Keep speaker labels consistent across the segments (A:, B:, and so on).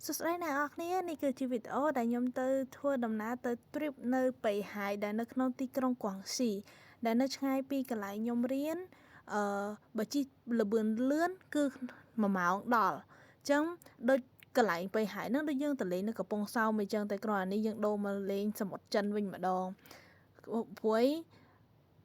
A: សួស្តីអ្នកនរគ្នានេះគឺជាវីដេអូដែលខ្ញុំទៅធ្វើដំណើរទៅ trip នៅប៉េហៃដែលនៅក្នុងទីក្រុងកួងស៊ីដែលនៅឆ្ងាយពីកន្លែងខ្ញុំរៀនអឺបើជិះល្បឿនលឿនគឺ1ម៉ោងដល់អញ្ចឹងដូចកន្លែងប៉េហៃហ្នឹងដូចយើងទៅលេងនៅកំពង់សោមអីចឹងតែគ្រាន់តែនេះយើងដូរមកលេងសមុទ្រចិនវិញម្ដងព្រោះ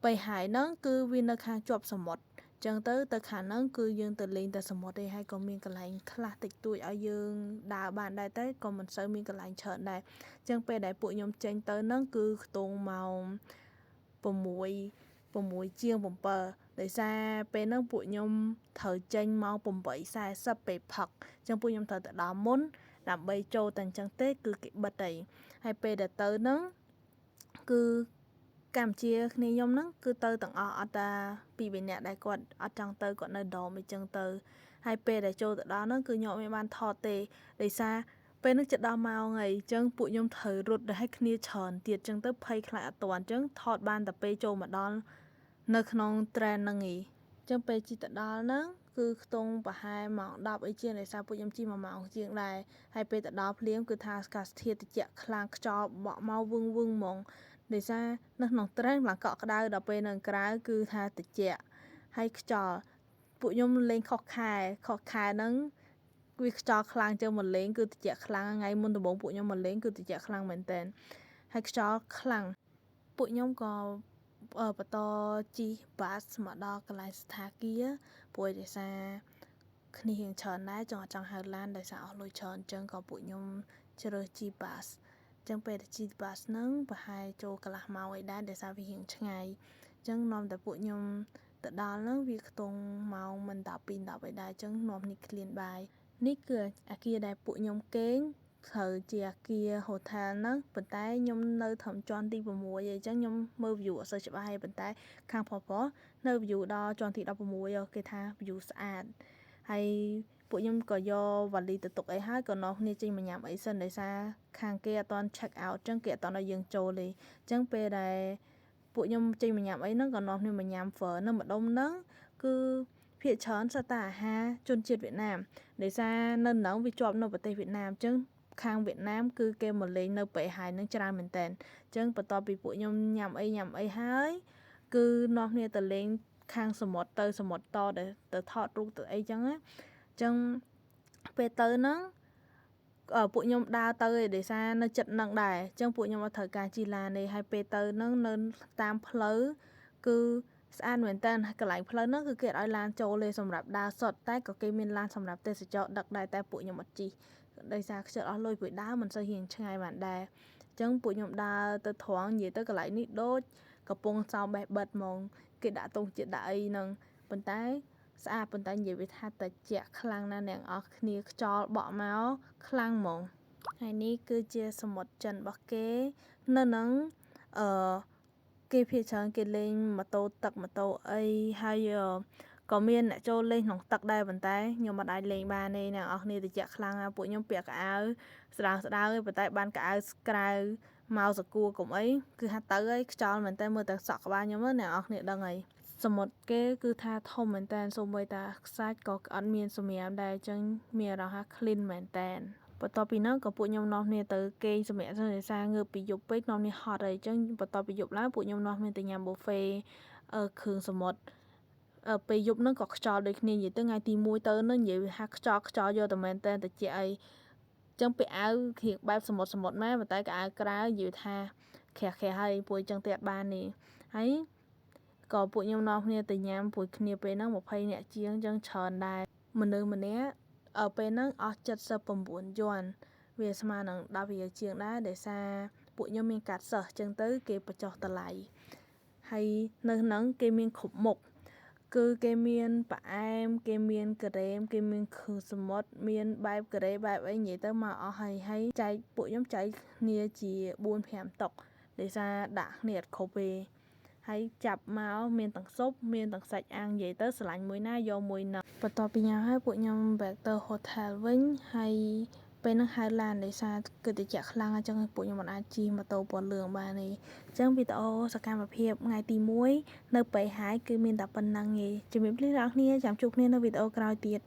A: ប៉េហៃហ្នឹងគឺវានៅខាងជាប់សមុទ្រចឹងទៅទៅខាងហ្នឹងគឺយើងទៅលេងតែសមុទ្រទេហើយក៏មានកន្លែងខ្លះតិចតួចឲ្យយើងដើរបានដែរតែក៏មិនសូវមានកន្លែងច្រើនដែរចឹងពេលដែលពួកខ្ញុំចេញទៅហ្នឹងគឺខ្ទង់ម៉ោង6 6ជាង7ដោយសារពេលហ្នឹងពួកខ្ញុំត្រូវចេញម៉ោង8:40ពេលផឹកចឹងពួកខ្ញុំត្រូវទៅដល់មុនដើម្បីចូលតែអញ្ចឹងទេគឺគេបិទហើយហើយពេលដែលទៅហ្នឹងគឺកម្ពុជាគ្នាខ្ញុំហ្នឹងគឺទៅទាំងអស់អត់តាពីរបីនាក់ដែលគាត់អត់ចង់ទៅគាត់នៅដមអីចឹងទៅហើយពេលដែលចូលទៅដល់ហ្នឹងគឺខ្ញុំអត់មានបានថតទេដោយសារពេលហ្នឹងជិតដល់ម៉ោងហើយអញ្ចឹងពួកខ្ញុំត្រូវរត់ទៅឲ្យគ្នាច្រើនទៀតអញ្ចឹងទៅភ័យខ្លាចអត់ទាន់អញ្ចឹងថតបានតែពេលចូលមកដល់នៅក្នុង train ហ្នឹងឯងអញ្ចឹងពេលជិះទៅដល់ហ្នឹងគឺខ្ទង់ប្រហែលម៉ោង10អីជាងដោយសារពួកខ្ញុំជិះ1ម៉ោងជាងដែរហើយពេលទៅដល់ភ្លាមគឺថាអាកាសធាតុត្រជាក់ខ្លាំងខ្យល់បក់មកវឹងវឹងហ្មងដោយសារនៅក្នុង train ឡើងកក់ក្ដៅដល់ពេលនៅក្រៅគឺថាត្រជាក់ហើយខ្យល់ពួកខ្ញុំលេងខុសខែខុសខែហ្នឹងវាខ្យល់ខ្លាំងចឹងមកលេងគឺត្រជាក់ខ្លាំងថ្ងៃមុនដំបូងពួកខ្ញុំមកលេងគឺត្រជាក់ខ្លាំងមែនតើហើយខ្យល់ខ្លាំងពួកខ្ញុំក៏បន្តជិះ bus មកដល់កន្លែងសណ្ឋាគារព្រោះដោយសារគ្នារៀងច្រើនដែរចង់អត់ចង់ហៅឡានដោយសារអស់លុយច្រើនអញ្ចឹងក៏ពួកខ្ញុំជ្រើសជិះ bus អញ្ចឹងពេលដែលជិះ bus ហ្នឹងប្រហែលចូលកន្លះម៉ោងអីដែរដោយសារវារៀងឆ្ងាយអញ្ចឹងនាំតែពួកខ្ញុំទៅដល់ហ្នឹងវាខ្ទង់ម៉ោងមិនដល់2 10អីដែរអញ្ចឹងនាំគ្នាឃ្លានបាយនេះគឺអាគារដែលពួកខ្ញុំគេងត្រូវជាអាគារ hotel ហ្នឹងប៉ុន្តែខ្ញុំនៅត្រឹមជាន់ទី6ឯងអញ្ចឹងខ្ញុំមើល view អត់សូវច្បាស់ទេប៉ុន្តែខាងប្រុសៗនៅ view ដល់ជាន់ទី16គេថា view ស្អាតហើយពួកខ្ញុំក៏យកវ៉ាលីទៅទុកអីហើយក៏នាំគ្នាចេញមកញ៉ាំអីសិនដោយសារខាងគេអត់ទាន់ check out អញ្ចឹងគេអត់ទាន់ឲ្យយើងចូលទេអញ្ចឹងពេលដែលពួកខ្ញុំចេញមកញ៉ាំអីហ្នឹងក៏នាំគ្នាមកញ៉ាំហ្វឺនៅម្ដុំហ្នឹងគឺភាគច្រើនសុទ្ធតែអាហារជនជាតិវៀតណាមដោយសារនៅហ្នឹងវាជាប់នៅប្រទេសវៀតណាមអញ្ចឹងខាងវៀតណាមគឺគេមកលេងនៅប៉េហៃនឹងច្រើនមែនតើអញ្ចឹងបន្ទាប់ពីពួកខ្ញុំញ៉ាំអីញ៉ាំអីហើយគឺនាំគ្នាទៅលេងខាងសមុទ្រទៅសមុទ្រតទៅថតរូបទៅអីចឹងណាអញ្ចឹងពេលទៅហ្នឹងពួកខ្ញុំដើរទៅឯដោយសារនៅចិត្តនឹងដែរអញ្ចឹងពួកខ្ញុំអត់ត្រូវការជិះឡានទេហើយពេលទៅហ្នឹងនៅតាមផ្លូវគឺស្អាតមែនតើកន្លែងផ្លូវហ្នឹងគឺគេអត់ឲ្យឡានចូលទេសម្រាប់ដើរសុទ្ធតែក៏គេមានឡានសម្រាប់ទេសចរដឹកដែរតែពួកខ្ញុំអត់ជិះដោយសារខ្ជិលអស់លុយព្រោះដើរមិនសូវរៀងឆ្ងាយបានដែរអញ្ចឹងពួកខ្ញុំដើរទៅត្រង់និយាយទៅកន្លែងនេះដូចកំពង់សោមបេះបិទហ្មងគេដាក់ទង់ជាតិដាក់អីហ្នឹងប៉ុន្តែស្អាតប៉ុន្តែនិយាយវាថាត្រជាក់ខ្លាំងណាស់អ្នកនរគ្នាខ្យល់បក់មកខ្លាំងហ្មងហើយនេះគឺជាសមុទ្រចិនរបស់គេនៅហ្នឹងអឺគេភាគច្រើនគេលេងម៉ូតូទឹកម៉ូតូអីហើយក៏មានអ្នកចូលលេងក្នុងទឹកដែរប៉ុន្តែខ្ញុំមិនអាចលេងបានទេអ្នកនរគ្នាត្រជាក់ខ្លាំងណាស់ពួកខ្ញុំពាក់ខោអាវស្ដើងស្ដើងឯងប៉ុន្តែបានខោអាវក្រៅមកសកួរកុំអីគឺថាទៅហើយខ្យល់មែនតើមើលតែសក់ក្បាលខ្ញុំអ្នកនរគ្នាដឹងហើយសមុទ្រគេគឺថាធំមែនតើសូម្បីតាខ្សាច់ក៏អត់មានសម្រាមដែរអញ្ចឹងមានអារម្មណ៍ថា clean មែនតើបន្ទាប់ពីហ្នឹងក៏ពួកខ្ញុំនាំគ្នាទៅគេងសម្រាកសិនដោយសារងើបពីយប់ពេកនាំគ្នាហត់ហើយអញ្ចឹងបន្ទាប់ពីយប់ឡើងពួកខ្ញុំនាំគ្នាទៅញ៉ាំ buffet គ្រឿងសមុទ្រពេលយប់ហ្នឹងក៏ខ្យល់ដូចគ្នានិយាយទៅថ្ងៃទី1ទៅហ្នឹងនិយាយថាខ្យល់ខ្យល់យកតែមែនតើតិចអីចឹងពាក់អាវរៀងបែបសមុទ្រសមុទ្រម៉ែប៉ុន្តែក៏អាវក្រៅនិយាយថាក្រាស់ក្រាស់ហើយពួកចឹងទៅអត់បានទេហើយក៏ពួកខ្ញុំនាំគ្នាទៅញ៉ាំពួកគ្នាពេលហ្នឹង20នាក់ជាងចឹងច្រើនដែរមនុស្សម្នាក់ពេលហ្នឹងអស់79យួនវាស្មើនឹង10រៀលជាងដែរដោយសារពួកខ្ញុំមានកាតសិស្សចឹងទៅគេបញ្ចុះតម្លៃហើយនៅហ្នឹងគេមានគ្រប់មុខគឺគេមានផ្អែមគេមានការ៉េមគេមានគ្រឿងសមុទ្រមានបែបការ៉េបែបអីនិយាយទៅមកអស់ហើយហើយចែកពួកខ្ញុំចែកគ្នាជា4 5តុកដោយសារដាក់គ្នាអត់គ្រប់ទេហើយចាប់មកមានទាំងស៊ុបមានទាំងសាច់អាំងនិយាយទៅស្រឡាញ់មួយណាយកមួយហ្នឹងបន្ទាប់ពីញ៉ាំហើយពួកខ្ញុំ back ទៅ hotel វិញហើយពេលហ្នឹងហៅឡានដោយសារគឺត្រជាក់ខ្លាំងអញ្ចឹងពួកខ្ញុំមិនអាចជិះម៉ូតូពណ៌លឿងបានទេអញ្ចឹងវីដេអូសកម្មភាពថ្ងៃទី1នៅប៉េហៃគឺមានតែប៉ុណ្ណឹងឯងជំរាបលាអ្នកនរគ្នាចាំជួបគ្នានៅវីដេអូក្រោយទៀត។